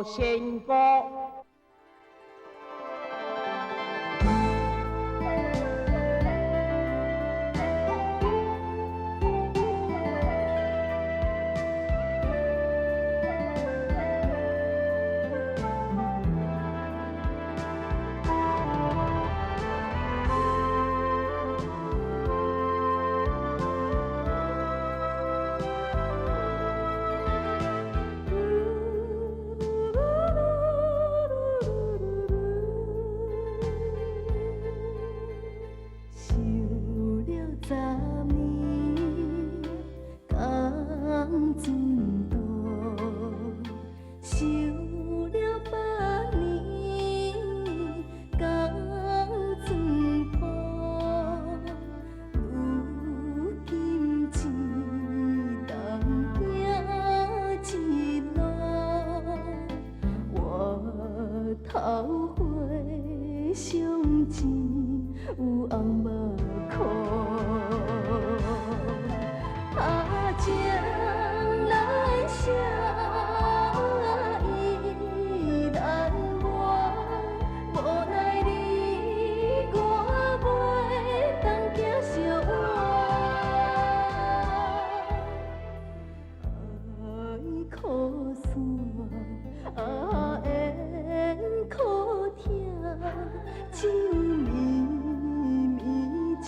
仙姑。想了十年，仝阵途；想了百年，仝阵谱。如今一人行一路，我头回相见有红目眶。啊，情难舍，意难忘，无奈你我袂当行相换。爱可散，啊缘可疼，只有绵绵情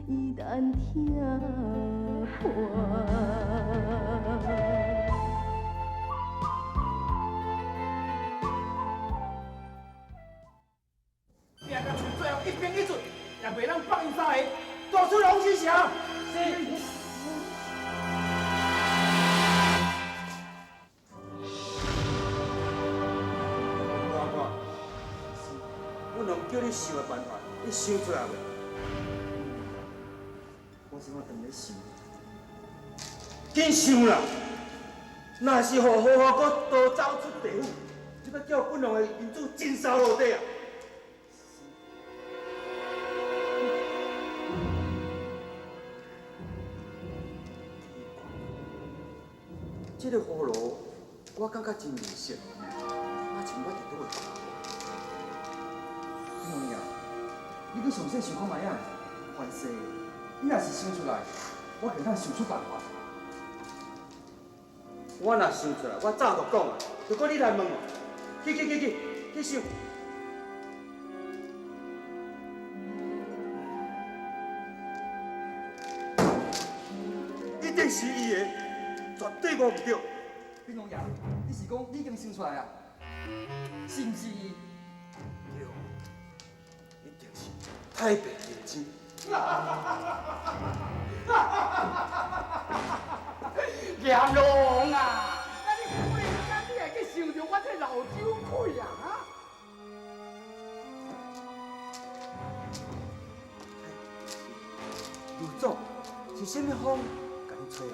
意难听破。拼到剩最后一兵一卒，也袂当放𪜶三个，大出龙狮城。是。我看，阮拢叫你想的办法，你想出來未？我是我踮咧想，緊想啦！若是予何華閣逃走出地府，你欲叫本王的面子真捎落地啊！這个葫蘆，我感覺真面熟，啊，像我佇佗位看過。王爺，你閣詳細想看覓啊？凡事，你若是想出來，我會當想出辦法。我若想出來，我早就講啊，就閣你來問我，去去去去去想。一定是伊的，絕對無毋對。秉王爺，你是講你已經想出來啊？是毋是伊？對，一定是太白金星。閻羅王啊！啊你忽然間你會去想著我這老酒鬼啊？哈！盧總，是啥物風共你吹來？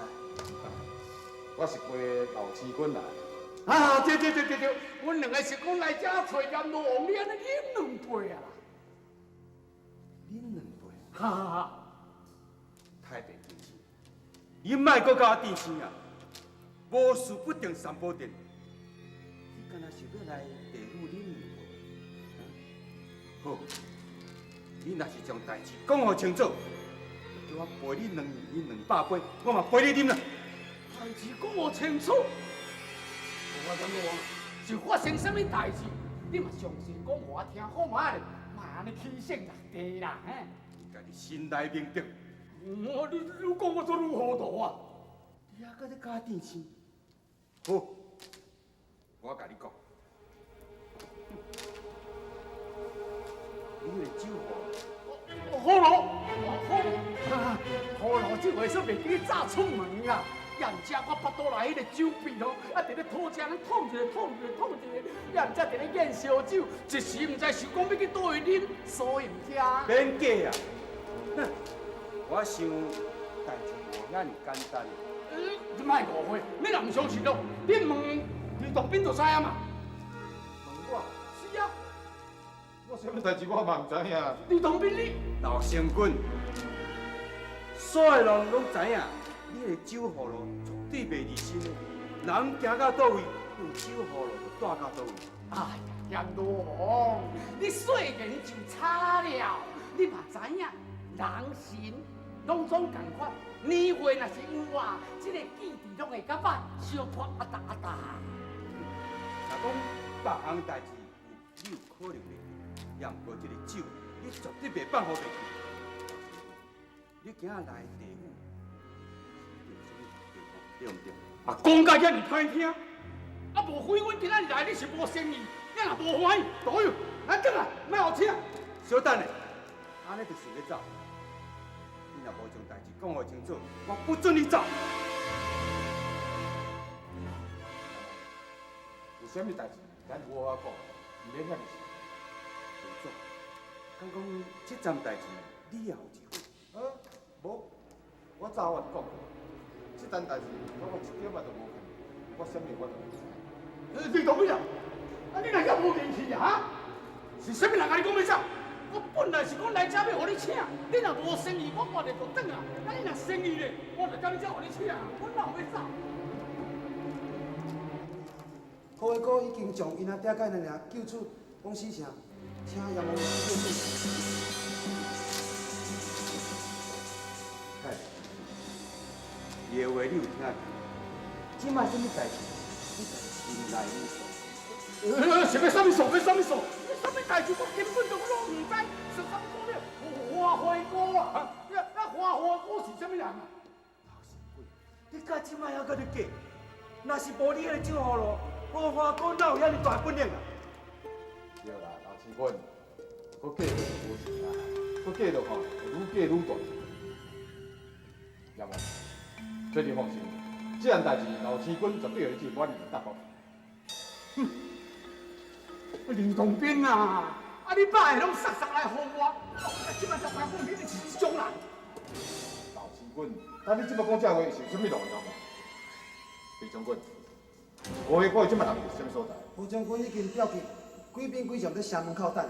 我是陪老將軍來。啊，對對對對對，阮兩个是講來遮揣閻羅王，你按呢飲兩杯啊啦。飲兩杯？哈哈哈！太白金星，你莫閣共我甜生啊！無事不登三寶殿，你敢若是欲來地府飲兩杯？好，你若是將代誌講予清楚，叫我陪你兩年兩百杯，我嘛陪你飲啦。代誌講予清楚，我閻羅王是發生啥物代誌？你嘛詳細講予我聽好嗎？莫按呢起性落地啦，嘿！你家己心內明白。我你愈講我做愈糊塗啊！你還閣咧共我甜生？好，我共你講，你彼个酒葫葫蘆，葫蘆，葫蘆這回煞袂記你早出門啊！也毋知我腹肚內彼个酒瓶吼，啊，佇咧吐這，痛一个，痛一个，痛一个，也毋知佇咧咽燒酒，一時毋知想講欲去佗位啉，所以毋聽。免假啊！哼，我想代誌無遐爾簡單。你莫誤會，你若毋相信咯，你問呂洞賓就知影嘛。問我？是啊。我啥物代誌我嘛毋知影。呂洞賓你。老將軍，所有人攏知影，你的酒葫蘆絕對袂離身的，人行到佗位，用酒葫芦就帶到佗位？哎呀，閻罗王，你细言就差了，你嘛知影，人神拢总仝款，年岁若是有啊，这个记忆拢会较歹，小可阿达阿达。若讲别项代志，你有可能袂记，也毋过这个酒，你绝对袂放予袂记。你今仔来地府，对毋对？啊，讲甲遐尔歹听，啊，无非阮今仔日来，你是无诚意，你若无欢喜，导游，咱转来，莫予请。小等下，按呢就想欲走。你若无将代志讲予清楚，我不准你走。有啥物代志，咱好好讲，毋免遐尔生。陈总，敢讲这桩代志你也有一份？无，我早我就讲过，这桩代志我一点仔都无关，我啥物我都袂知。你同意啦？啊，你哪遐无义气啊？哈？是啥物人共你讲欲走？我本来是讲来遮欲予你请，你若无诚意，我活咧就转啊。啊，你若诚意咧，我就踮你遮予你请。我哪有欲走？何伟哥已经将𪜶阿爹佮𪜶娘救出往死城，请阎王爷做主。太，伊的话你有听见？这摆啥物代志？你家己心内有数。是欲啥物数？欲啥物数？啥物代志？我根本就拢毋知。是啥物讲咧？花花哥啊！那花花哥是啥物人啊？老神鬼，你到这摆犹阁咧假？若是无你彼个酒葫芦，花花哥哪有遐尔大本领啊？对啦，老千君，阁假就无成啦，阁假落吼，会愈假愈大。阎王，这你放心，这件代志老千君绝对会予你满意的答复。哼，林同斌啊，啊你摆的拢杀杀来予我，啊这摆才知影讲你是这种人。老千君，但你这摆讲这话是有啥物路用？裴将军，何伟国这摆人伫啥物所在？胡将军已经调去几兵几将伫城门口等。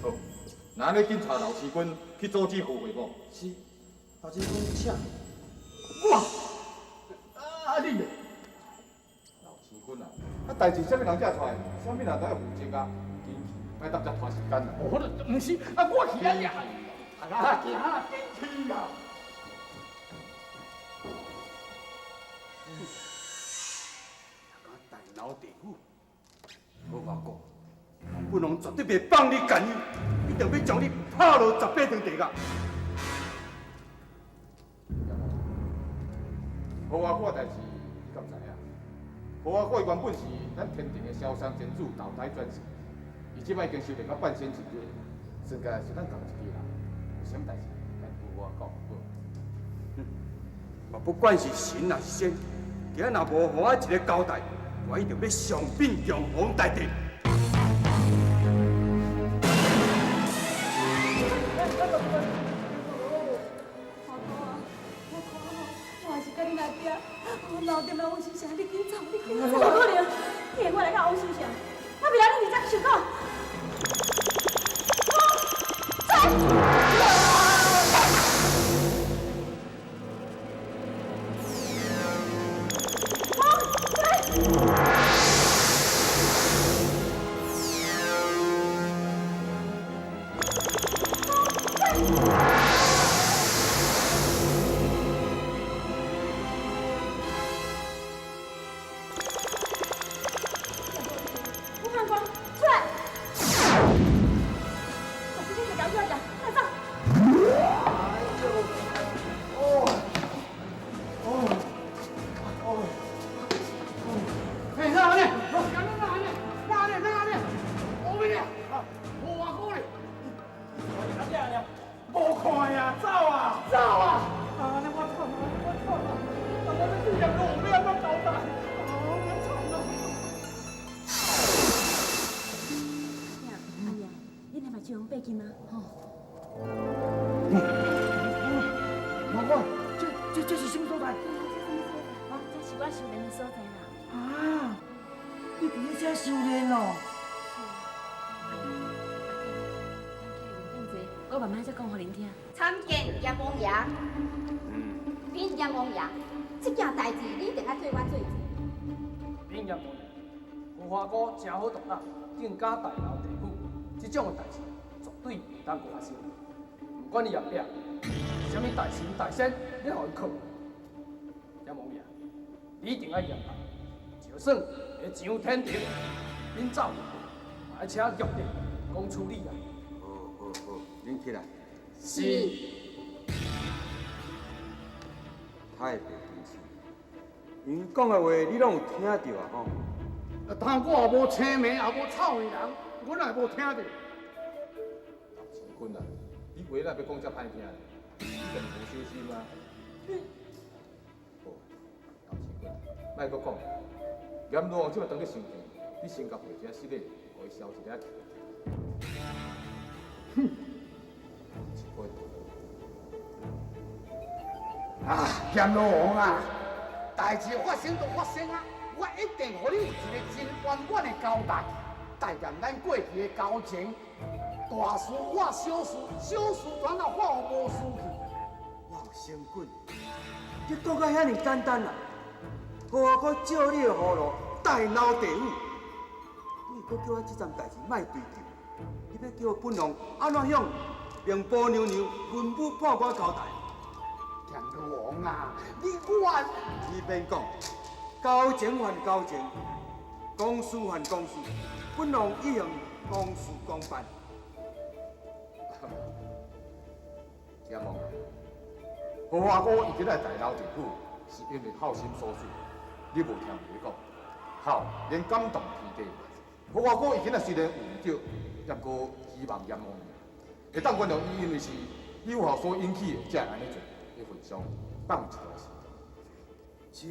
好，那按呢紧带老千军去阻止何伟国。是，老千军，请。我，啊你咧？老千军啊，啊代志啥物人才出来，啥物人都爱负责啊。紧去，莫当遮拖时间啦。我毋是，啊我去啊呀，啊行啦，紧去啊！大闹地府，何华哥，本王绝对袂放你甘休，一定欲将你拍落18层地狱。何华哥的代志，你敢知影？何华哥伊原本是咱天庭的消丧仙子投胎转世，伊这摆已经修炼到半仙之体，算起来是咱仝一个人。有啥物代志，咱好好讲好。我不管是神抑是仙，今仔若无予我一个交代，我一定欲上禀玉皇大帝。华哥啊，我看吼，我还是佮恁阿爹，我闹点来王新城，你紧走，你紧走。无可能，你会我来到王新城，我袂来你伫遮受苦。武汉官，出来！把这些给搞出来，快走！哎，哪呢？哪呢？哪呢？哪呢？我问你，何华哥咧？无看呀，走啊，走啊！啊，那我惨啊，我惨啊！啊，我欲对阎罗王欲按怎交代？啊，我惨啊！阿爷，你来目睭拢闭紧啊，吼！老婆，这是啥物所在？啊，这是我修炼的所在啦。啊，你伫咧遮修炼哦？是啊。咱起来面顶坐，我慢慢再讲予恁听。参见阎王爷。禀阎王爷，这件代志你一定爱替我做主。禀阎阎王爷，桃花姑诚好动胆，竟敢大闹地府，这种的代志绝对袂当阁发生。毋管伊后壁是啥物大神大仙，欲予伊囥，阎王爷，你一定爱严办，就算会上天庭，恁走，嘛爱请玉帝公处理啊。好好好，恁起来。是。太白金星，𪜶讲的话你拢有听著啊吼？啊，当我也无青名，也无臭名人，我哪会无听著？老钱坤啊，你话哪欲讲遮歹听？你就是无小心啊！好，老钱坤，莫阁讲，阎罗王这摆当咧生气，你先共赔一下失礼，予伊消一下气。哼！啊，阎罗王啊，代志发生就发生啊，我一定予你有一个真圆满的交代。代念咱过去的交情，大事化小事，小事转啊化无事去。哇，仙君，你讲甲遐尔简单啊？予我阁借你的葫芦大闹地府，你阁叫我这桩代志莫追究，你欲叫本王按怎向兵部娘娘、文武百官交代？阎罗王啊，你我你免讲，交情还交情，公事还公事，本王一向公事公办。阎王，桃花姑伊今日大闹地府，是因为孝心所使，你无听伊讲，孝能感动天地。桃花姑伊今日虽然有毋对，也毋过希望阎王会当原谅伊，因为是有孝所引起的，才会按呢做。的份上放一条心。这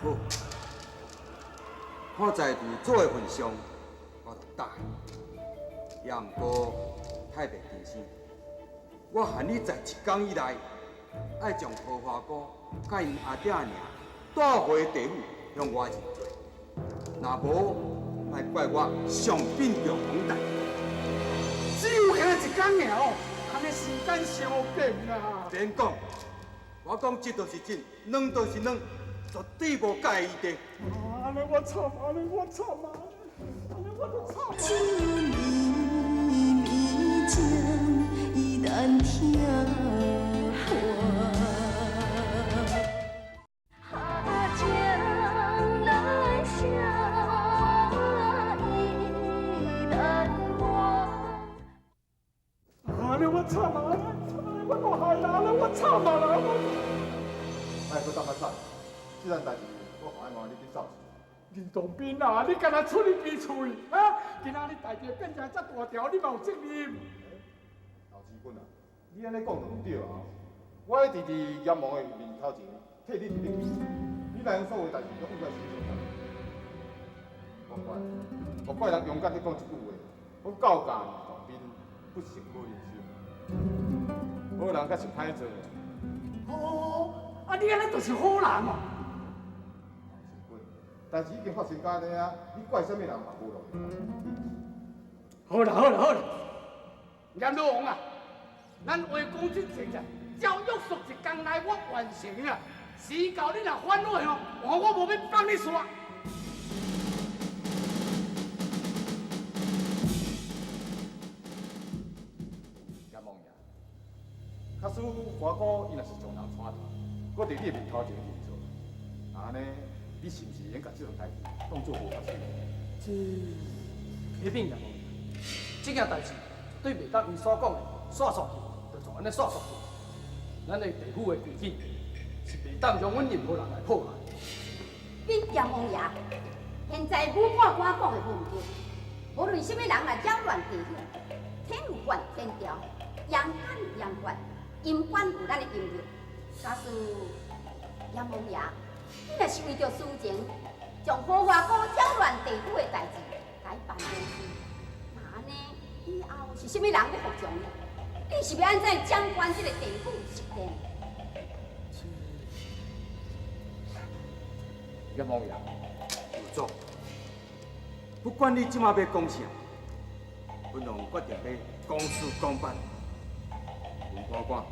好，看在伫做的份上，我就答应。也毋过太白金星，我限你在一工以内，爱将桃花姑佮𪜶阿爹娘带回地府向我认罪。若无，莫怪我上禀着皇帝。只有遐一工尔哦，按呢时间伤短啊！免讲，我讲一就是一，两就是两，绝对无改的余地。按呢我惨，按呢我惨啊！按呢我就惨啊！这绵绵情，伊难听我惨啊！我都害啊！我惨啊！莫阁当较惨，这件代志我爱望你去走。林东斌啊，你敢若出一支喙啊？今仔日代志变成遮大条，你嘛有责任。老钱君啊，你按呢讲就毋对啊！我一直伫阎王的面头前替你伫咧记，你来用所有代志拢应该是无怪，无怪人勇敢去讲这句话。我教教林东斌不成无人心，好人确实歹做。哦，啊，你按呢就是好人哦。代志已经发生到按呢啊，你怪啥物人嘛无路用。好啦好啦好啦，阎罗王啊，咱话讲真济啦，照约束一工内我完成啦。时到你若反悔吼，我无欲放你煞。阎王爷，假使花姑伊若是将人带头，阁伫你的面头前认错，按呢，你是毋是会用共这桩代志当做无发生？这，启禀阎王爷，这件代志绝对袂当𪜶所讲的煞煞去，就就按呢煞煞去。咱的地府的规矩是袂当容阮任何人来破坏。禀阎王爷，现在武判官讲的无毋对，无论啥物人来扰乱地府，天有法天条，阳间有阳法，阴官有咱的阴律。假使阎王爷，你若是为著私情，将桃花姑扰乱地府的代志，共伊办了去，那按呢，以后是啥物人欲服从你？你是欲按怎掌管这个地府实权？阎王爷，有祖，不管你这马欲讲啥，本王决定欲公事公办。文判官，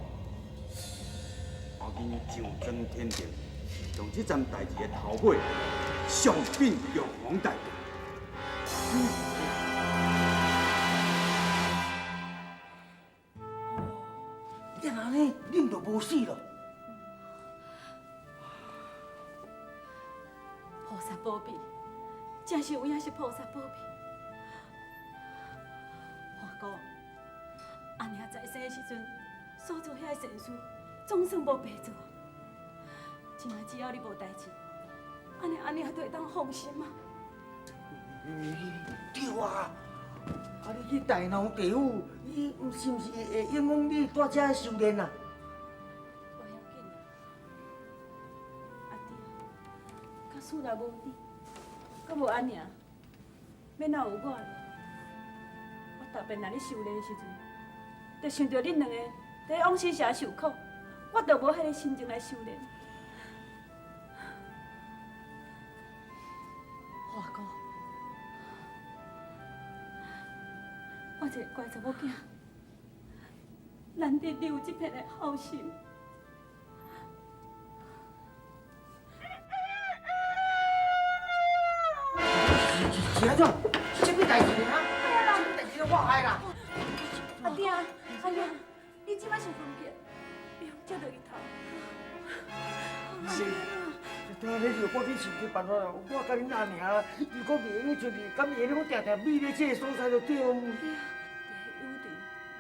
赶紧上呈天庭，将這棧代誌的頭尾上稟玉皇大帝。你按呢，恁就無死囉。菩薩保庇，真是有影是菩薩保庇。華哥，阿娘在生的時陣所做遐个善事，總算無白做。這擺只要你無代誌，按呢阿娘就會當放心啊。對啊，啊你去大鬧地府，你是毋是會影響你蹛遮修煉啊？無要緊啦，阿弟，假使若無你，閣無阿娘，欲哪有我呢？我逐遍來咧修煉的時陣，就想著恁兩个佇往死城受苦，我就無彼个心情來修煉。華哥，我一個乖查某囝，難得你有這片的孝心。是按怎？啥物代誌啊？啥物代誌我害啦！阿弟啊，阿娘，你這擺是分別，袂用接著伊頭。是，聽你是我去想一個辦法啦。我佮恁阿娘，如果袂用出去，敢會用定定覕咧這个所在就對。伫幽場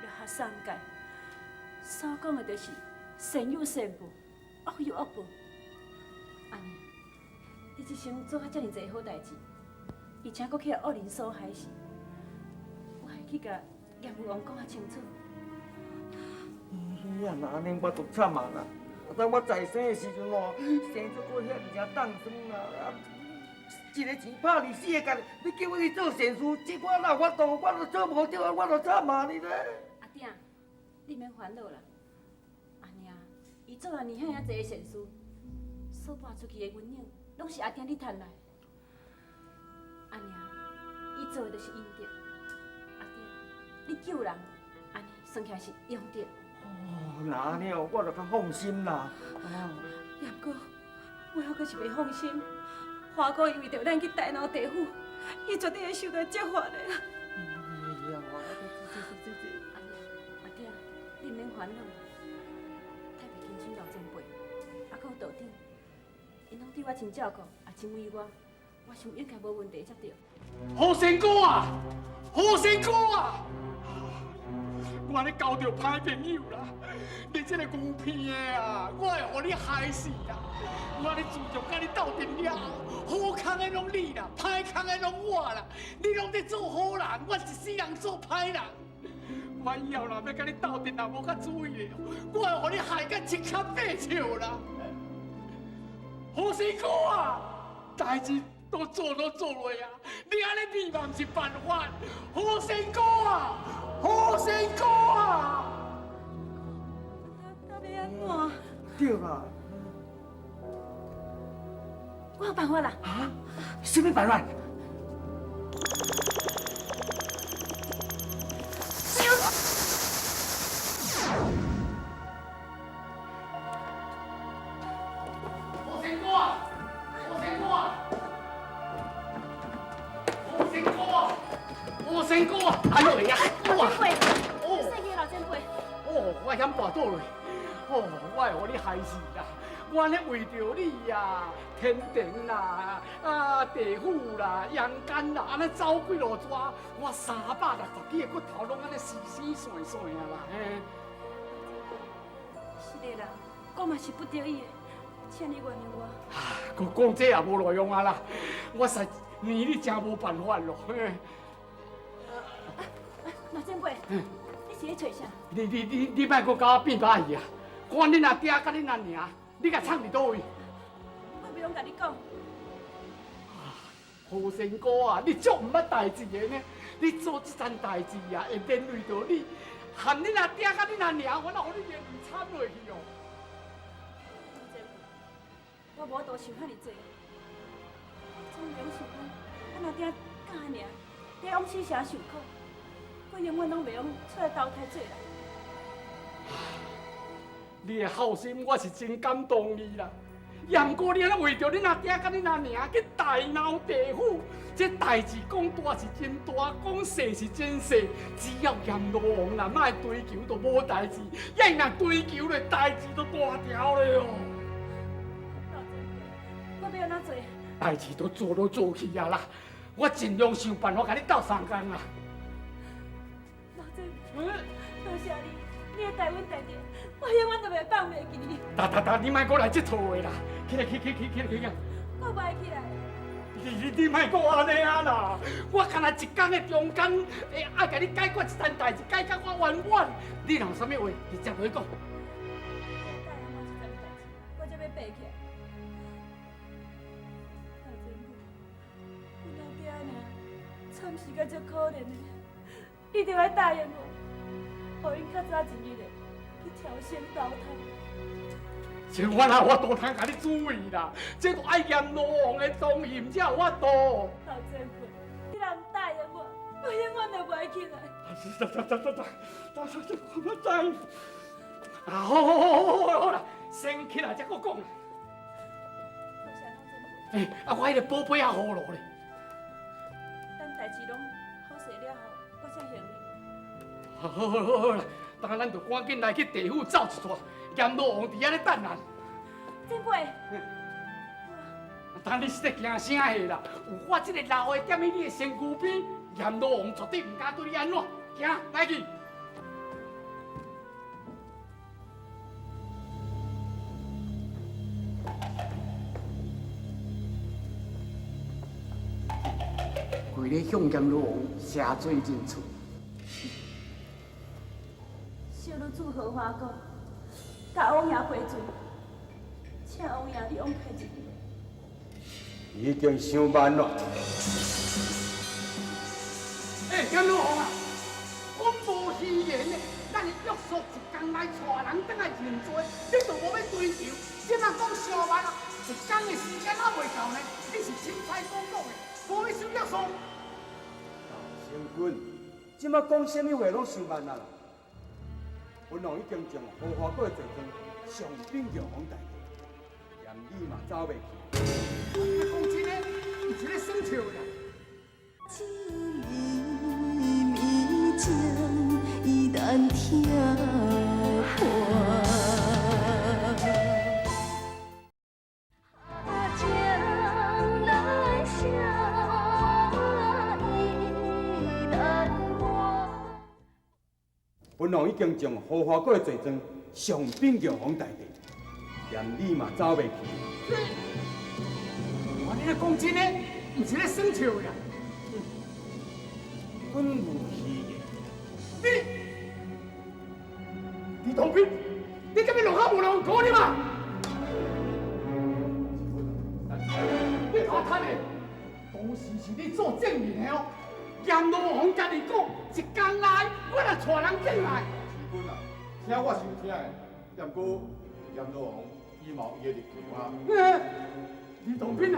落下三界，所講的就是善有善報，惡有惡報。阿娘，你這生做甲遮爾濟好代誌，而且閣去予惡人所害死，我會去共閻王講較清楚。你若按呢，我就慘啊啦！當我在生的時陣哦，生做過遐爾凍酸啦，啊，一个錢拍二四个角，你叫我去做善事，這我哪有法度？我都做無著，我都慘啊你咧。阿鼎，你免煩惱啦。阿娘，伊做了爾遐濟善事，所跋出去的銀兩，攏是阿鼎你趁來。阿娘，伊做的就是陰德。阿鼎，你救人，按呢算起來是陽德。哦，若按呢哦，我就較放心啦。啊，也毋過，我猶閣是袂放心。華哥因為著咱去大鬧地府，伊絕對會受到責罰的啦。哎呀，這。阿鼎，你毋免煩惱啦。太平金星老前輩，啊，閣有道長，𪜶攏對我真照顧，也真為我，我想應該無問題才對。好仙姑啊，好仙姑啊！我咧交著歹朋友啦！你這個牛騙的啊，我會予你害死啦！我咧自從佮你鬥陣了後，好康的攏你啦，歹康的攏我啦！你攏咧做好人，我一世人做歹人。我以後若欲佮你鬥陣，若無較注意的，我會予你害甲七磕八笑啦！好仙姑啊，代誌都做都做落啊，你按呢變嘛毋是辦法。好仙姑啊！好仙姑啊！到底按怎？對啊，我有辦法啦！啊？啥物辦法？好仙姑啊！好仙姑啊！好仙姑啊！好仙姑啊！哎呦呀！老前輩，哦，老前輩，哦，我險跋倒落，哦，我會予你害死啦！我按呢為著你啊，天庭啦，啊地府啦，陽間啦，按呢走幾路逝，我360幾個骨頭攏按呢絲絲碎碎啊啦！嘿，是的啦，我嘛是不得已的，請你原諒我。啊，閣講這也無路用啊啦！我實連你真無辦法咯。嘿。老前輩，你是咧揣啥？你莫閣共我變把戲啊！看恁阿爹佮恁阿娘，你共藏佇佗位？我袂用共你講。好仙姑啊，你足毋捌代誌的呢？你做這棧代誌啊，會連累著你，害恁阿爹佮恁阿娘，我哪予你連累慘落去哦？老前輩，我無法度想遐爾濟，總袂用想講，阮阿爹佮阿娘佇往死城受苦。我永遠攏袂用出來投胎做人。你的孝心，我是真感動你啦。也毋过你按呢为著恁阿爹佮恁阿娘去大闹地府，这代志讲大是真大，讲细是真细。只要阎罗王若莫追求，就无代志；伊若追求咧，代志就大条咧哦。老前辈，我欲按怎做？代志都做都做去啊啦，我尽量想办法共你斗相共啦。老前辈，多谢你，你会代阮代志，我永远都袂放袂记你。哒哒哒，你莫阁来这套话啦！起来，起起起起来，起来！我袂起来。你莫阁按呢啊啦！我干焦一工的中间，会爱共你解决一单代志，解决我圆满。你若有啥物话，直接来讲。答应我这层代志，我才欲爬起来。老前辈，阮阿爹阿娘惨死甲足可怜的，你著爱答应我，予𪜶较早一日的去超生投胎。这我哪有法度通共你主意啦？这都爱阎罗王的同意，才有法度。老前辈，你若毋答应我，我永远都袂起来。得得得得得，得得得，我知。啊，好好好好好好啦，先起来才阁讲。多谢老前辈。欸，啊，我彼个宝贝仔葫芦咧。等代志拢好势了后，我才还你。好好好好啦，等下咱就赶紧来去地府走一逝，阎罗王伫遐咧等咱。前辈。等你是咧惊啥货啦？有我这个老的踮伫你的身躯边，阎罗王绝对毋敢对你按怎。行，来去。为咧向阎罗王谢罪认错。小女子荷花果，共王爷赔罪，请王爷你放开一日。已经伤慢咯。欸，阎罗王啊，阮无虚言的，咱的约束一工来带人转来认罪，你就无欲追求，这马讲伤慢啊，一工的时间还袂够呢，你是凊彩讲讲的，无欲守约束。老将军，这马讲啥物话拢伤慢啊啦！本王已经将荷花果的罪状上禀玉皇大帝，连你嘛走袂去。你讲真的，毋是咧耍笑啦。这绵绵情，伊难听破。情难舍，意难忘。本王已经将荷花果的罪状上禀玉皇大帝，连你嘛走袂去。我你咧讲真的，毋是咧耍笑啦。阮无虚言。你，李东斌，你敢欲落口无人讲你嘛？你头摊的，当时是你做证人的哦。阎罗王家己讲，一工内我若带人进来。将军啊，听我是有听的，也毋过阎罗王伊嘛有伊的立场啊。李东斌啊，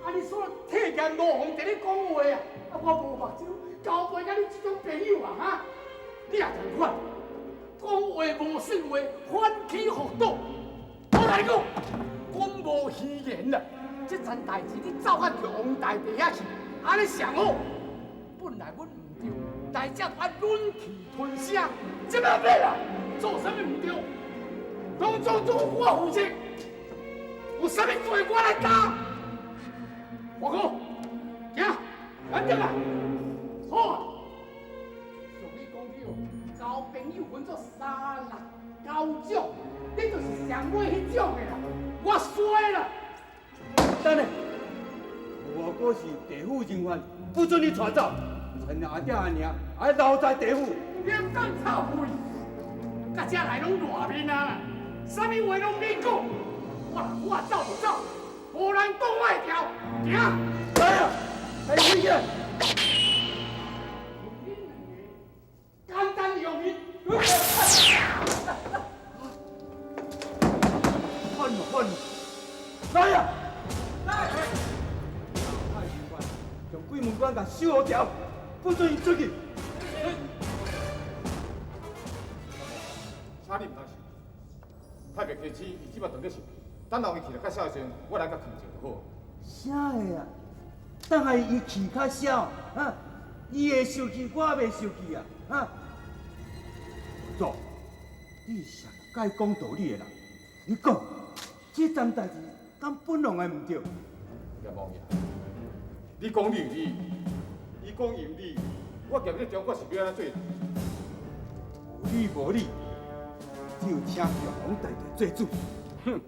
啊你煞替阎罗王伫咧讲话啊？啊我无目睭，交陪佮你这种朋友啊哈？你也共款，讲话无算话，反起复倒。我共你讲，阮无虚言啦，这层代志你走到玉皇大帝遐去，按呢上好。本来阮毋对，来这爱忍气吞声，这摆免啦，做啥物毋对，拢总总我负责，有啥物罪我来担。我讲，行，咱转来。好啊，俗语讲了，交朋友分做三六九种，你就是上尾彼种的啦，我衰啦。等下，我阁是地府人员，不准你带走。趁阿爹阿娘还留在地府。你讲臭屁！到这来拢热面啊，啥物话拢免讲，我若话走就走，无人挡我的条，行。来啊，来回去。简单容易。换了换了，来啊！来！太人员，将鬼门关共守好条，不准伊出去。请你毋通生气，太白金星伊这马当咧生气，等候伊去得較痟的时阵，我来共囥者就好。啥个啊？等下伊去較痟，哈？伊會生氣，我袂生氣啊？哈？祖，你是上該講道理的人，你講，這樁代誌敢本王的毋對？閻王爺，你講你有理，伊講伊有理，我夾你中國是欲按怎做人？有理無理，只有請玉皇大帝做主。哼，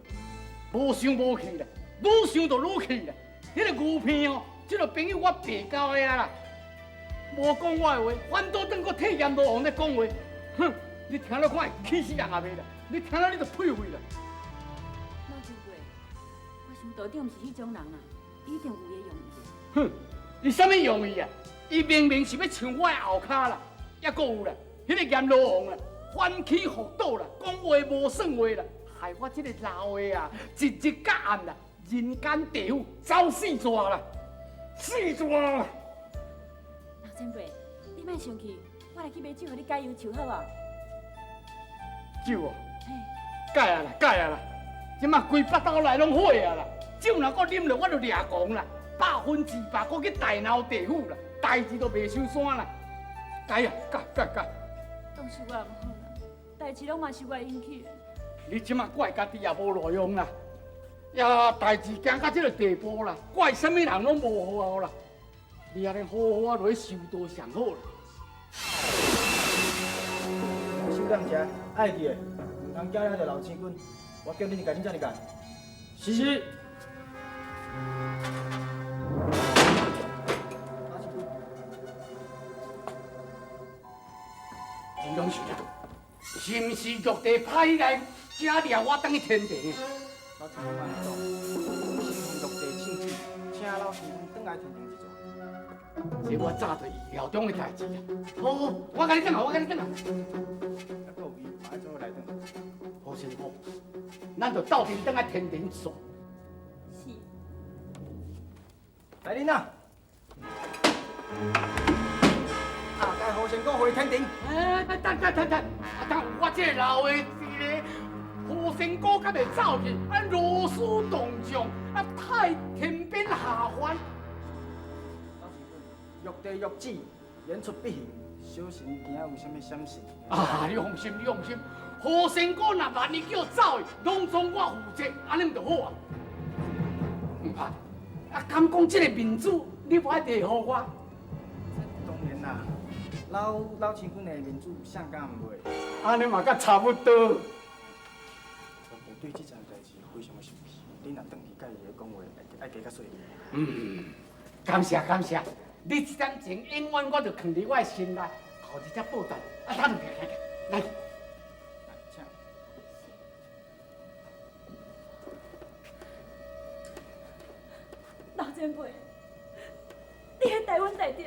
無想無去啦，愈想就愈氣啦。彼個牛片哦，這個朋友我白交的啊啦，無講我的話，反倒轉閣替閻羅王咧講話。哼，你聽了看會氣死人也袂啦，你聽了你就屁屁啦。老前輩，我想道長毋是彼種人啊，伊一定有伊的用意。哼，伊啥物用意啊？伊明明是欲搶我的後跤啦，抑閣有啦，彼個閻羅王啦，反起覆倒啦，講話無算話啦，害我這個老的啊，一日到暗啦，人間地府走四逝啦，四逝啦。老前輩，你莫生氣，我來去買酒予你解憂愁好無？酒哦，解啊啦，解啊啦，這馬規腹肚內攏火啊啦，酒若閣啉落，我就掠狂啦，100%閣去大鬧地府啦，代誌都袂收山啦。解啊，解解解！當是我毋好啦，代誌攏嘛是我引起的。你這馬怪家己也無路用啦，呀，代誌行到這個地步啦，怪啥物人攏無好啦。你按呢好好啊落去修道上好啦。收點食，愛記的，毋通寄了就老千軍。我叫恁去改，恁才去改。是。是。老千軍。你攏想，是毋是玉帝派來遮掠我轉去天庭的？老千軍按呢講，是奉玉帝聖旨，請老千軍轉來天庭一轉。這我早就意料中的代誌啊！好，好，我共你轉啊，我共你轉啊。啊，閣有伊嘛愛做伙來轉。何仙姑，咱就鬥陣轉來天庭一煞。是。來人啊！啊，帶何仙姑回天庭。哎，等等等等，啊，等我這個老的一个何仙姑敢會走去？啊，勞師動眾，啊，太天邊下凡。玉帝玉旨，言出必行，小神驚有啥物閃失。啊，你放心，你放心，何仙姑若萬一叫走去，攏總我負責，按呢毋就好啊？毋怕，啊，敢講這個面子，你無愛提予我？當然啦，老老千軍的面子，誰敢毋袂？按呢嘛，閣差不多。玉帝對這樁代誌非常的生氣，你若轉去佮伊咧講話，愛加較細膩。嗯，感謝感謝。你這點情永遠我就藏佇我的心內，後日才報答。啊，等下，來，來，請。老前輩，你彼大恩大德，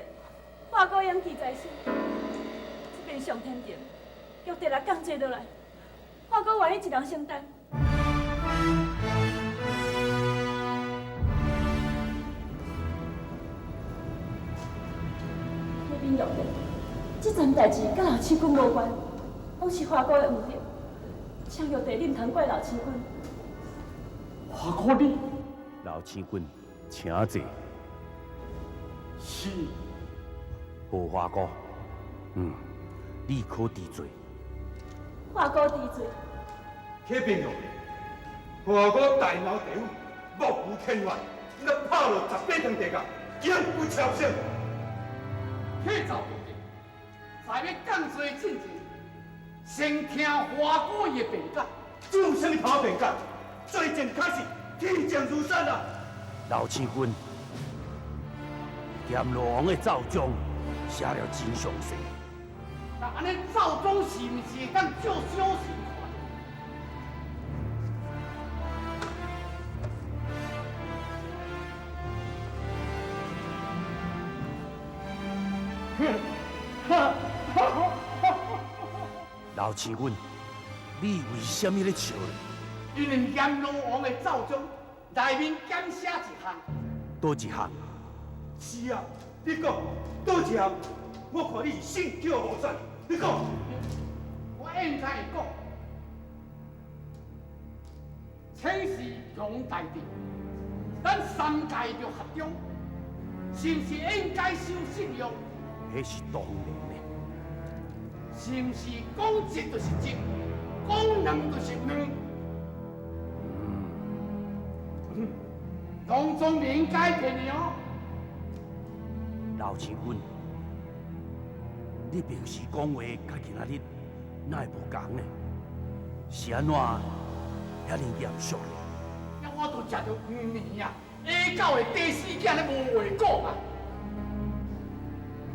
我閣永記在心。這邊上天庭，玉帝若降罪落來，我閣願意一人承擔。啟稟玉帝，這樁代誌佮老千軍無關，攏是華哥的毋對，請玉帝你毋通怪老千軍。華哥你，老千軍，請坐。是。何華哥，你可知罪？華哥知罪。啟稟玉帝，華哥大鬧地府，目無天法，你拍落18層地獄，永不超生。启奏玉帝，在欲降罪进前，先听华哥伊的辩解。这有啥物通辩解？罪证确实，铁证如山啊！老千军，阎罗王的奏章写了真详细。那按呢奏章是毋是會當照小神看？老千軍，你為啥物咧笑咧？因為閻羅王的奏章內面減寫一項。佗一項？是啊，你講佗一項？我看你是信口胡說，你講。我應該會講。請请示强大帝，咱三界就合中，是毋是应该守信用？彼是当然的。是毋是讲一就是一，讲两就是两？嗯，拢总袂用改变的哦。老将军，你平时讲话佮今仔日哪会无仝呢？是按怎遐尔严肃呢？啊，我都食著黄泥啊，下狗的短死囝咧无话讲啊！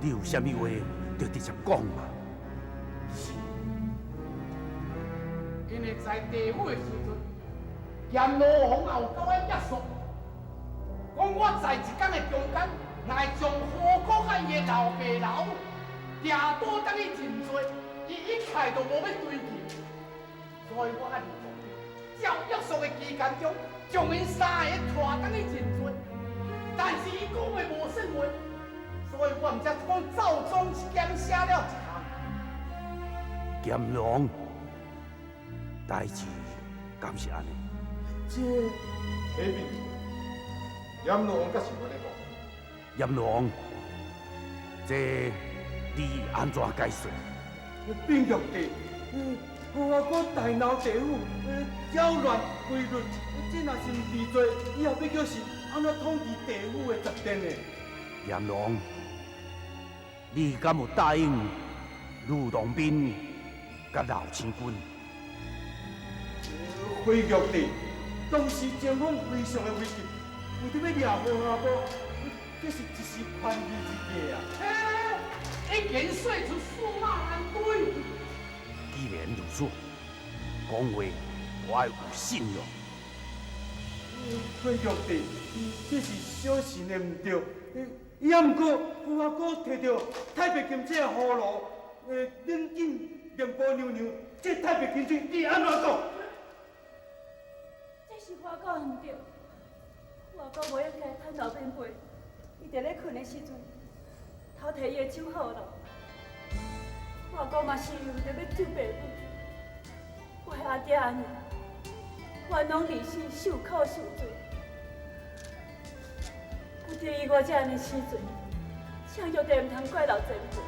你有啥物话就直接讲嘛。是，因為在地府的時陣，閻羅王也有佮阮約束，講我在一工的中間，若會將何國佮伊的老爸老母掠倒轉去認罪，伊一概都無欲追究。所以我按照約束的期間中，將𪜶三个帶轉去認罪。但是伊講話無算話，所以我毋才講奏章減寫了一項。閻羅王，代誌敢是按呢？這啟稟，閻羅王閣是按呢講。閻羅王，這你按怎解說？稟玉帝，何阿哥大鬧地府，擾亂規律，這若是毋治罪，以後欲叫是按怎統治地府的十殿呢？閻羅王，你敢有答應呂洞賓佮老將軍？回玉帝，當時情況非常的危急，為著欲掠何阿哥，這是一時權宜之計啊！嘿，一言說出駟馬難追。既然如此，講話我愛有信用。回玉帝，這是小臣的毋對。也毋過何阿哥提著太白金星的葫蘆，冷進刑部娘娘，這太白金星你按怎講？這是華哥毋對，華哥無應該趁老前輩，伊佇咧睏的時陣，偷提伊的酒葫蘆。華哥嘛是為著欲救爸母，我的阿爹阿娘，冤枉而死，受苦受罪。不得已我才按呢死罪，請玉帝毋通怪老前輩。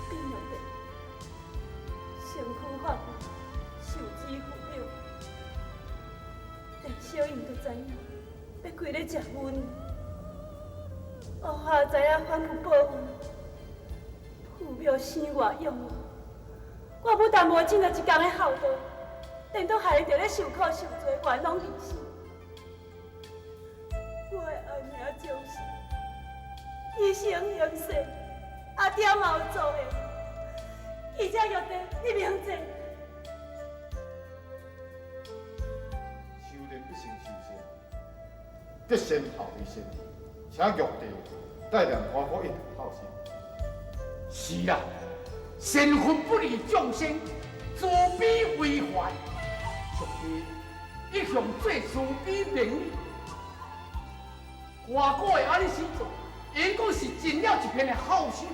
稟玉帝，身軀發膚，受之父母，連小英都知影，欲跪咧食阮。我哪知影反有報應，父母生我養我，我不但無盡著一工的孝道，顛倒害𪜶佇咧受苦受罪，冤枉而死。我的阿娘就是犧牲行善，阿爹嘛有做的，記者玉帝，你明證。修煉必先修身，得先後於先，請玉帝帶領華哥一同孝心。是啊，仙佛不離眾生，慈悲為懷。上帝一向做慈悲憐憫。華哥會按呢死做，應該是盡了一片的孝心。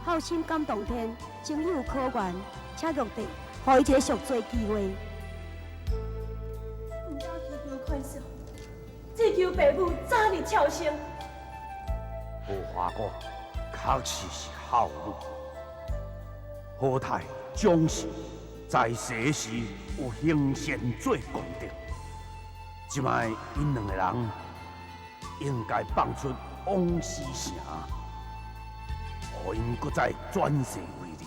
孝心感動天，情有可原，請玉帝予伊一個贖罪機會。毋敢祈求寬恕，只求爸母早日超生。何華哥確實是孝女，何太蔣氏在世時有行善做功德，這擺𪜶兩個人應該放出往死城，予𪜶閣再轉世為人。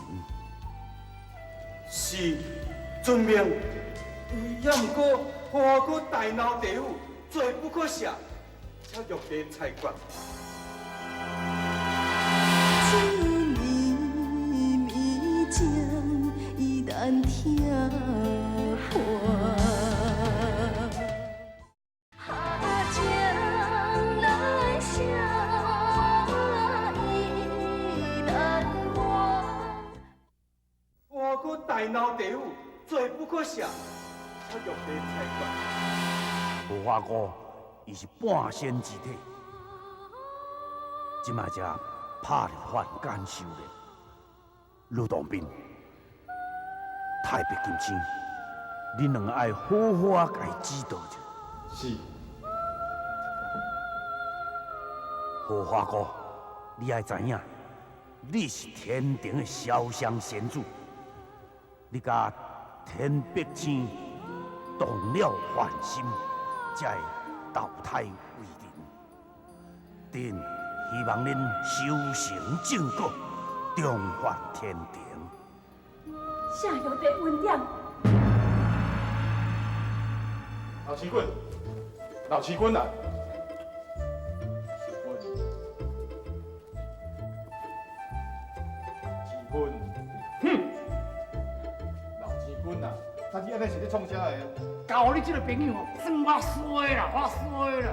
是，遵命。也毋過何阿哥大鬧地府，罪不可赦，請玉帝裁決。這綿綿情，伊難聽破。情來寫意難忘。何阿哥大鬧地府，罪不可赦，請玉帝裁決。何華哥伊是半仙之體，這擺才拍入凡間修煉。呂洞賓，太白金星，恁兩个愛好好啊，共伊指導者。是。荷花姑，你愛知影，你是天庭的瀟湘仙子，你共天白星動了凡心，才會投胎為人。朕希望恁修成正果，重返天庭。謝玉帝恩典。老七君，老七君啊！七君，哼！老七君啊，他你按呢是咧创啥的？交你这个朋友哦，算我衰啦，我衰啦。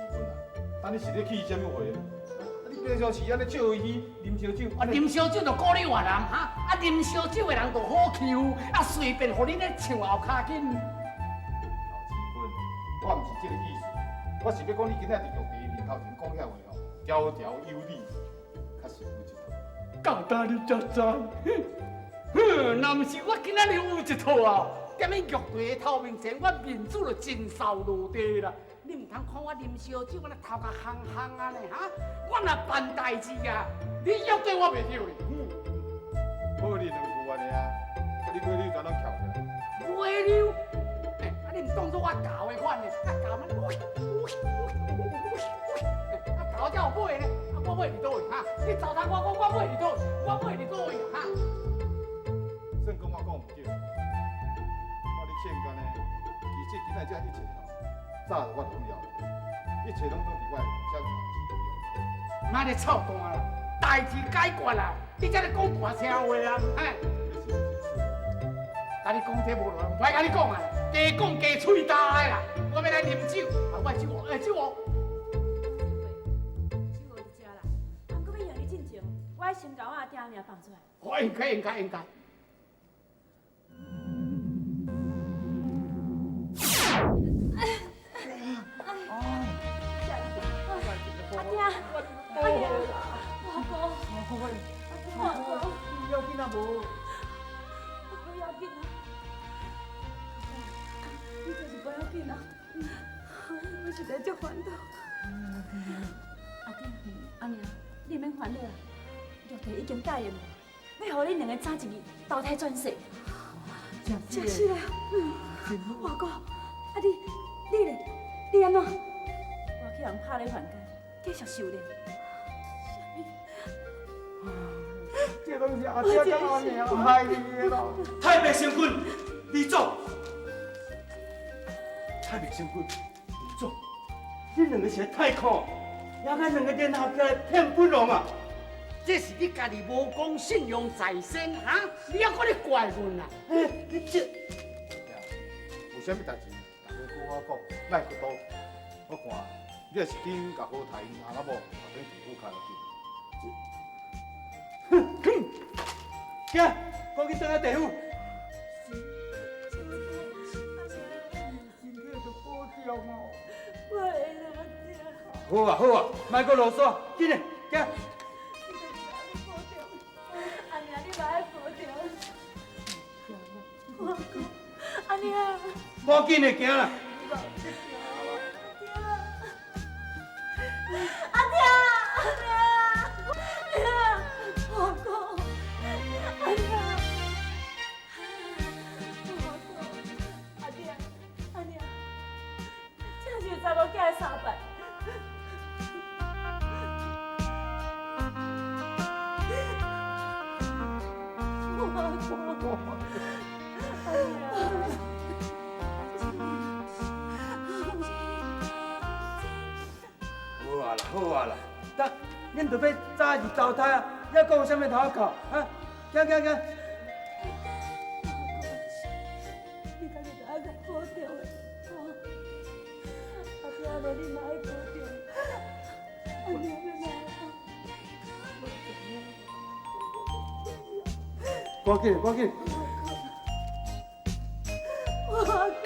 老七君啊，啊你是咧起啥物话？啊你平常时按呢笑嘻嘻，啉烧酒，啊啉烧酒就鼓励别人哈，啊啉烧酒的人就好欺负，啊随便予你咧唱后跤筋。我毋是這個意思，我是欲講你今仔佇玉帝面頭前講遐話吼，條條有理，確實有一套。到底你才知？哼，若毋是我今仔日有一套啊，踮咧玉帝的頭面前，我面子就真掃落地啦。你毋通看我啉燒酒，我那頭殼烘烘啊呢哈！我若辦代誌啊，你約對我袂着哩。好你兩句按呢啊，啊你尾溜怎攏翹起來？尾溜？啊你毋當作我猴的款呢？啊猴嘛，喂喂喂喂喂，啊猴才有尾呢，啊我尾佇佗位哈？你糟蹋我，我我尾佇佗位？我尾佇佗位哈？算講我講毋對，我咧勸干呢，其實今仔這一切吼，早我就拢了解，一切攏總佇我的掌控之中。莫咧臭蛋啦，代誌解決啦，你才咧講大聲話啊！嘿，共你講這無路，毋歹共你講啊，加講加喙焦的啦。我欲來啉酒，啊，我酒王，欸，酒王。酒王佇遮啦，啊，毋過欲用你進前，我愛先共我阿爹名放出來。哦，應該應該應該。阿爹，阿爹，我哥，我哥，要緊啊無？不要緊啊！你就是不要緊啊！我實在足煩惱。阿爹，阿娘，你免煩惱啦，玉帝已經答應我，欲予恁兩个早一日投胎轉世。真是啊！我哥，啊你，你咧，你按怎？我去予人拍咧凡間，繼續修煉。啥物？這攏是阿姐佮阿娘害你的啦！太白星君，李總，太白星君，李總，恁兩个是咧太苦，也該兩个聯合起來騙本王啊！這是你家己無講信用在先哈？你猶閣咧怪阮啊？欸，你這，有啥物代誌，大家好好講，莫閣躲。我看你也是緊共好太𪜶翁仔某，後轉地府較要緊。哼哼，行，趕緊轉來地府。身體著保重哦。我會啦，阿爹。好啊好啊，莫閣囉嗦，緊來，行。阿娘，你嘛愛保重。我講，阿娘。趕緊的行啦。阿爹，阿娘，娘，我講，阿娘，我講，阿爹，阿娘，這是查某囝的相伴。我講，阿娘。好啊啦，好啊啦，得，恁著欲早日投胎啊，猶閣有啥物頭殼啊？行行行。你家己著愛共保重的，吼！阿爹阿母，你嘛愛保重。阿娘欲來啊！趕緊，趕緊。我講，阿爹，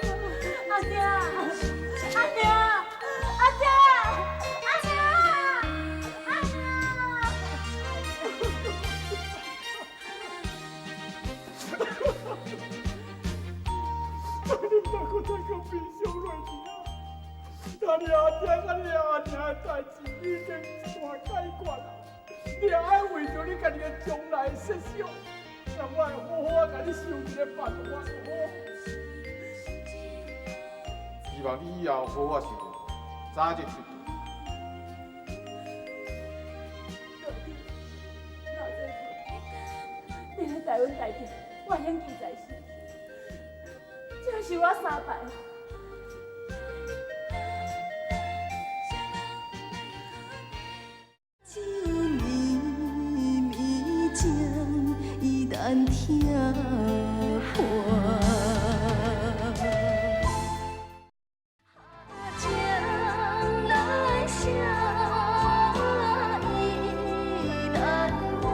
阿娘，阿爹，阿娘，阿娘。才阁变相落去啊！他俩听甲俩尔的代志已经一大解决啊！你爱为著你家己的将来设想，让我会好好共你想一个办法好。希望你以后好好想，早日出道。老姐夫，你来代阮代志，我谨记在心，请受我三拜。酒绵绵情，伊难听破。情难舍，意难忘。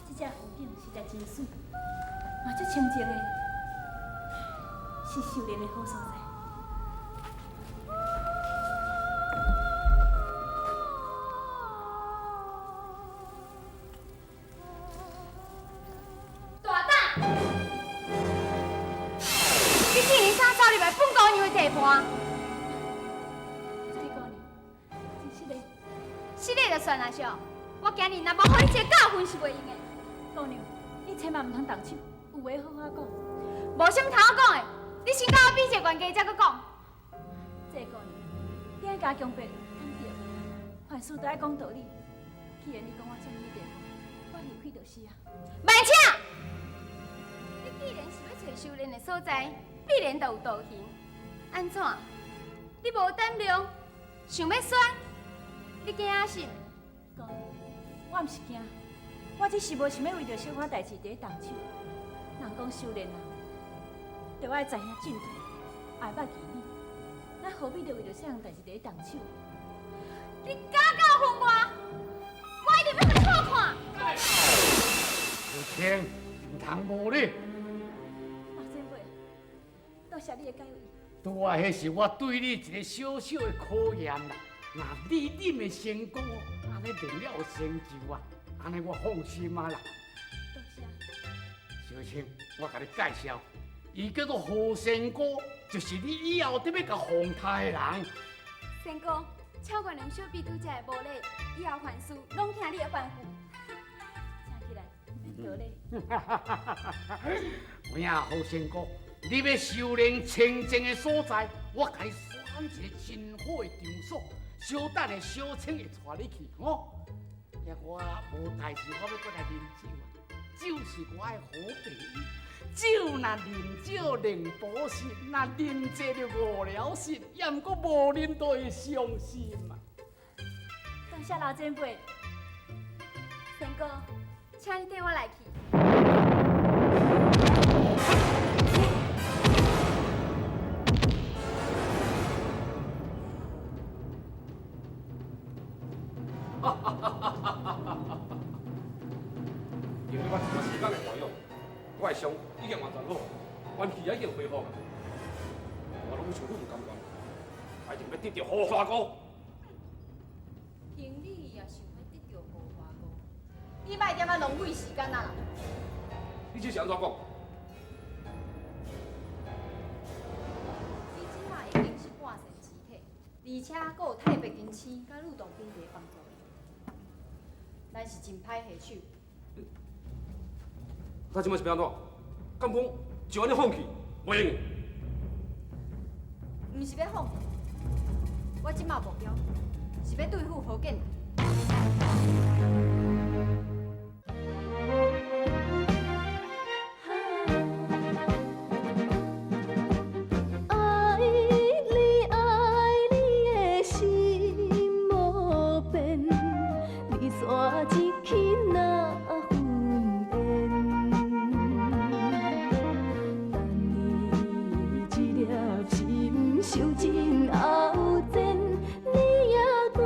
这只风景实在真媠，嘛足清静的，是修炼的好所在。大胆！你竟然敢走入来本姑娘的地盘？这个姑娘，真失礼。失礼就算了，小，我今日若无予你一个教训是袂用的。姑娘，你千万毋通动手，有话好好讲。无啥物通好讲的，你先共我比一个冤家，才阁讲。这个姑娘，你爱共强迫，敢对？凡事都爱讲道理。既然你讲我占你地盘，我离开就是啊。慢请！你既然是欲揣修炼的所在，必然就有道行。按怎？你无胆量，想欲选，你惊啊是？姑娘，我毋是惊，我只是无想欲为著小可代志伫咧动手。人讲修炼啊，著爱知影进退，也捌义理。咱何必著为著小项代志伫咧动手？你敢教训我？我一定欲予你好看。小青，毋通无礼。老前辈，多谢你的解围。拄仔彼是我对你一个小小的考验啦。若你啉会成功，按呢练了有成就啊，按呢我放心啊啦。多谢。小青，我共你介绍，伊叫做何仙姑，就是你以后得欲共奉杀的人。仙姑，巧原谅小婢拄才的无礼，以后凡事拢听你的吩咐。请起来，免多礼。有影何仙姑，你欲修炼清净的所在，我共你选一个真好的场所。小等下，小青会带你去吼。也我无代志，我欲阁来啉酒啊！酒是我的好朋友，酒若啉少练补身，若啉济就误了事，也毋过无啉都会伤心嘛。多谢老前辈。仙姑，请你缀我来去。经过我一段时间的调养，我的伤已经完全好，元气也已经恢复。我拢想愈毋甘愿，一定欲得著荷花菇。凭你也想欲得著荷花菇，你莫踮遐浪费时间啊啦！你这是按怎讲？你这马已经是半神之体，而且阁有太白金星佮吕洞宾伫咧帮助你，咱是真歹下手。他这摆是欲按怎？敢讲就按呢放弃，袂用的。毋是欲放弃，我这马目标是欲对付何建。爱你爱你的心无变，离散一起若分缘。等你这粒心受尽后煎，你也阁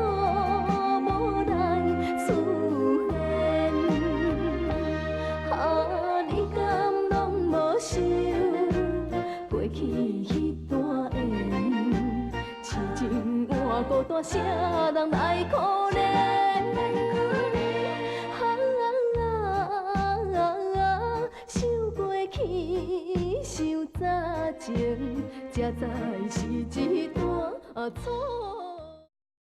无来出现。啊，你敢拢无想过去彼段缘？痴情换孤单，谁人来可怜？啊，傷早情，才知是一段錯。